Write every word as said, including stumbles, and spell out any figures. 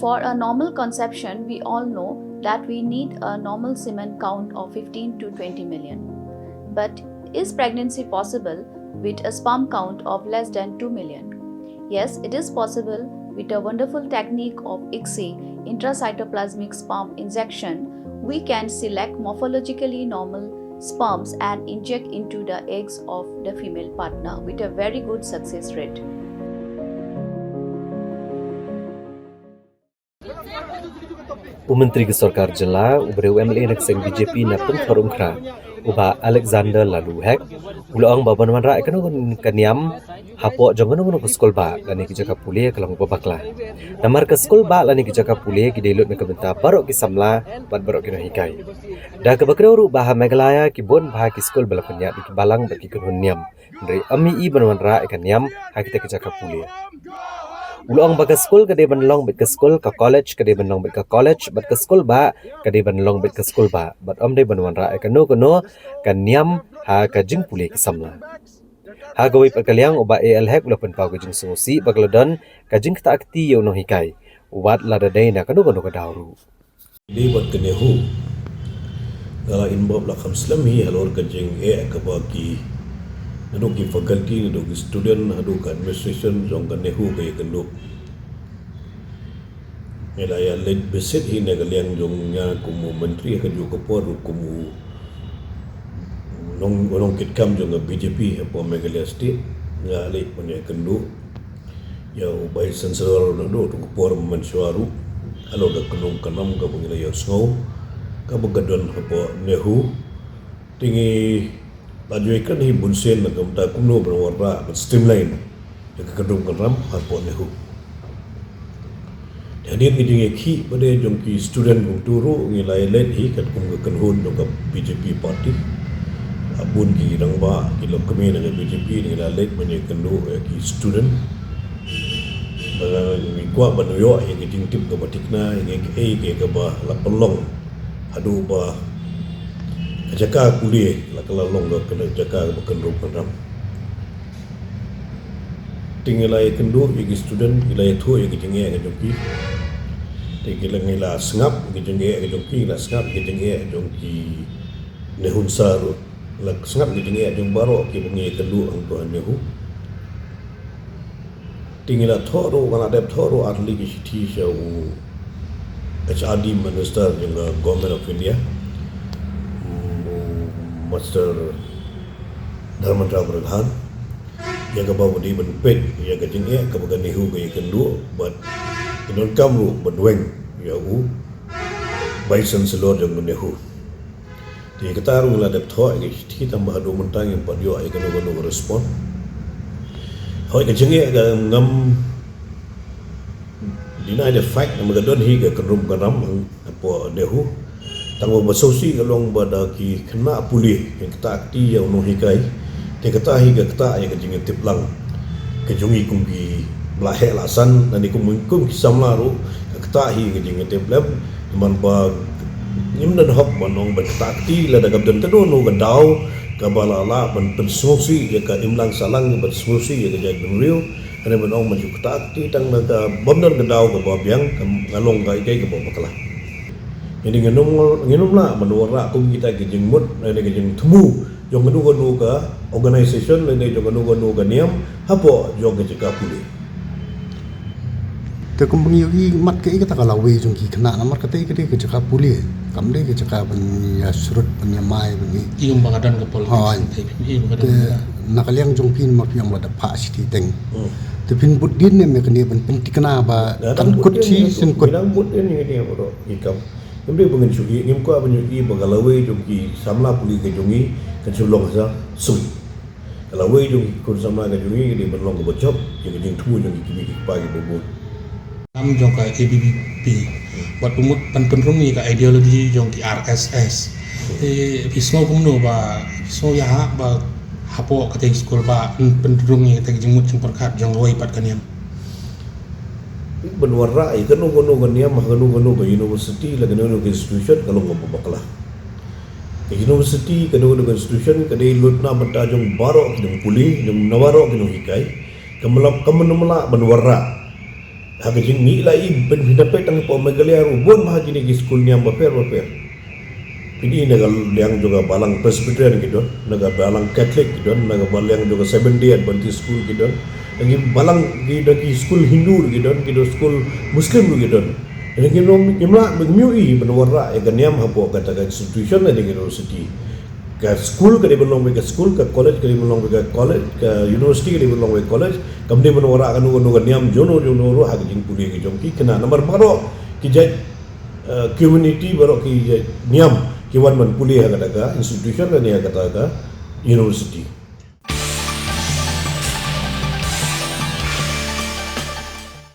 For a normal conception, we all know that we need a normal semen count of fifteen to twenty million. But is pregnancy possible with a sperm count of less than two million? Yes, it is possible. With a wonderful technique of ICSI, intracytoplasmic sperm injection, we can select morphologically normal sperms and inject into the eggs of the female partner with a very good success rate. U Myntri ka Sorkar Jylla, u briew MLA na ka seng BJP na Pynthorumkhrah, u Bah Alexander Laloo Hek, u la ong ba ban wanrah ïa kano ka niam hapoh jong kano kano ka skulbah lane ki jaka pule ka long kaba bakla. Namar ka skulbah lane ki jaka pule ki dei lut na ka bynta baroh ki samla bad baroh ki nonghikai. Da kaba kdew ruh ba ha Meghalaya ki bun bha ki skul ba la pynïaid da ki balang bad ki kynhun niam. Hynrei ym ïohi ban wanrah ïa ka niam ha kita ki jaka pule. U la ong ba ka skul ka dei ban long beit ka skul, ka college ka dei ban long beit ka college, bad ka skulbah ka dei ban long beit ka skulbah, bad ym dei ban wanrah ïa kano kano ka niam ha ka jingpule ki samla. Ha kawei pat ka liang, u Bah A L Hek u la pynpaw ka jingsngewsih ba ka la don ka jingktah kti ïa u nonghikai, wat lada dei na kano kano ka daw ruh. Dei bad ka NEHU. Nga la involve la kham slem hi halor ka jingeh kaba ki, naduh ki faculty, naduh ki student, haduh ka administration jong ka NEHU ka ïakynduh. Nga la ïa leit visit hi na ka liang jong nga kum u myntri ha kajuh ka por ruh kum u nong, nongkitkam jong ka BJP hapoh Meghalaya State. Nga leit ban ïakynduh ïa u Vice Chancellor naduh tu ka por mynshuwa ruh halor ka kynrum kynram kaba ngi la ïohsngew kaba ka don hapoh NEHU. Te ngi la ju ïakren hi bunsien na ka bynta kumno ban wanrah ban streamline ïa ka kynrum kynram hapoh NEHU. Te hadien ka jingïakhih pat de jong ki student kumta ruh ngi la ïa leit hi katkum ka kynhun jong ka BJP party. Bun ki rangbah ki longkmie na ka BJP ngi la leit ban ïakynduh ïa ki student. Ba ngi kwah ban ïoh ïa ka jingtip kaba thikna ïa kaei kaei kaba la pynlong haduh ba ka jaka pule la ka la long ka jaka kaba kynrum kynram. Te ngi la ïakynduh ïa ki student, ngi la ïathuh ïa ka jingeh ka jong ki. Te ngi la, ngi la sngap ïa ka jingeh ka jong ki, ngi la sngap ïa ka jingeh jong ki NEHUNSA ruh. La sngap ïa ka jingeh jong baroh kiba ngi ïakynduh hangto ha NEHU. Te ngi la thoh ruh, nga la dep thoh ruh ar tylli ki shithi sha u HRD Minister jong ka Government of India, u Mister Dharmendra Pradhan, ïa kaba u dei ban peit ïa ka jingeh kaba ka NEHU ka ïakynduh bad ka donkam ruh ban weng ïa u Vice Chancellor jong ka NEHU. Te kata ruh ngi la dep thoh ïa ka shithi tang ba haduh mynta ngim pat ïoh ïa kano kano ka respond. Hooid ka jingeh ka ngam deny the fact namar ka don hi ka kynrum kynram hapoh NEHU. Tang ba sngewsih ka long ba da ki khynnah pule ki ktah kti ïa u nonghikai. Te kata hi ka ktah ïa ka jingïatip lang ka jong ngi kum ki ba la heh la san, lane kum, kum ki samla ruh ka ktah hi ka jingïatip lem. Namar ba ngim don hok ban ong ban ktah kti lada ka don kano kano ka daw kaba la lah ban pynsngewsih ïa ka imlang sahlang, ban sngewsih ïa ka jaitbynriew. Hynrei ban ong ban shu ktah kti tang da kaba ym don ka daw kaba biang, ka, ka long kaei kaei kaba bakla. Ngi dei ngi nym, ngi nym lah ban wanrah kum kita ki jingmut lane ki jingthmu jong kano kano ka organisation lane jong kano kano ka niam hapoh jong ka jaka pule. Te kumba ngi ïohi mat kaei kata ka lawei jong ki khynnah namar kata ka dei ka jaka pule, kam dei ka jaka ban ïa shrut ban ïa mai ban ïa. Ïa ba ka don ka politics. Hooid. Te ïa ba ka don. Te na ka liang jong phi namar phi ong ba da phah shithi teng. Hmm. Te phin bud dien ne me kane ban pynthikna ba kan kut shi shen kut. Ngi dang bud dien ngi ne ba ro ngi kam. Ngim dei ba ngin shu ïohi, ngim kwah ban ïohi ba ka lawei jong ki samla pule ka jong ngi kan shu long ha sha sui. Ka lawei jong ki khun samla ka jong ngi ka dei ban long kaba jop ïa ka jingthmu jong ki kmie ki kpa kiba bun. Kam jong ka A B V P bad u mut ban pynrung ïa ka ideology jong ki R S S. Te phi sngew kumno ba, phi sngew ïa ha ba hapoh katei ka skulbah pynrung ïa katei ka jingmut jingpyrkhat jong kawei pat ka niam. Ban wanrah ïa kano kano ka niam ha kano kano ka university lane kano kano ka institution ka long kaba bakla. Ka university, kano kano ka institution ka dei lut na bynta jong baroh ki nongpule, jong na baroh ki nonghikai. Kam lah, kam lah ban wanrah Ha ka jingmih la i ban pynapet tang hapoh Meghalaya ruh bun bha kine ki skul niam bapher bapher. Phin i na ka liang jong ka balang Presbyterian ki don, na ka balang Catholic ki don, na ka balang jong ka Seventh Day Adventist School ki don, na ki balang ki, na ki skul Hindu ruh ki don, ki don skul Muslim ruh ki don. Ina ki rom ki mla ba ki myu i ban wanrah ïa ka niam hapoh kata ka institution lane ka university. Ka skul ka dei ban long beit ka skul, ka college ka dei ban long beit ka college, ka university ka dei ban long beit ka college. Kam dei ban wanrah kano kano ka niam jong no jong no ruh ha ka jingpule ka jong ki. Kane namar baroh ki jait, eh, community, baroh ki jait niam ki wan ban pule ha kata ka institution lane ha kata ka university.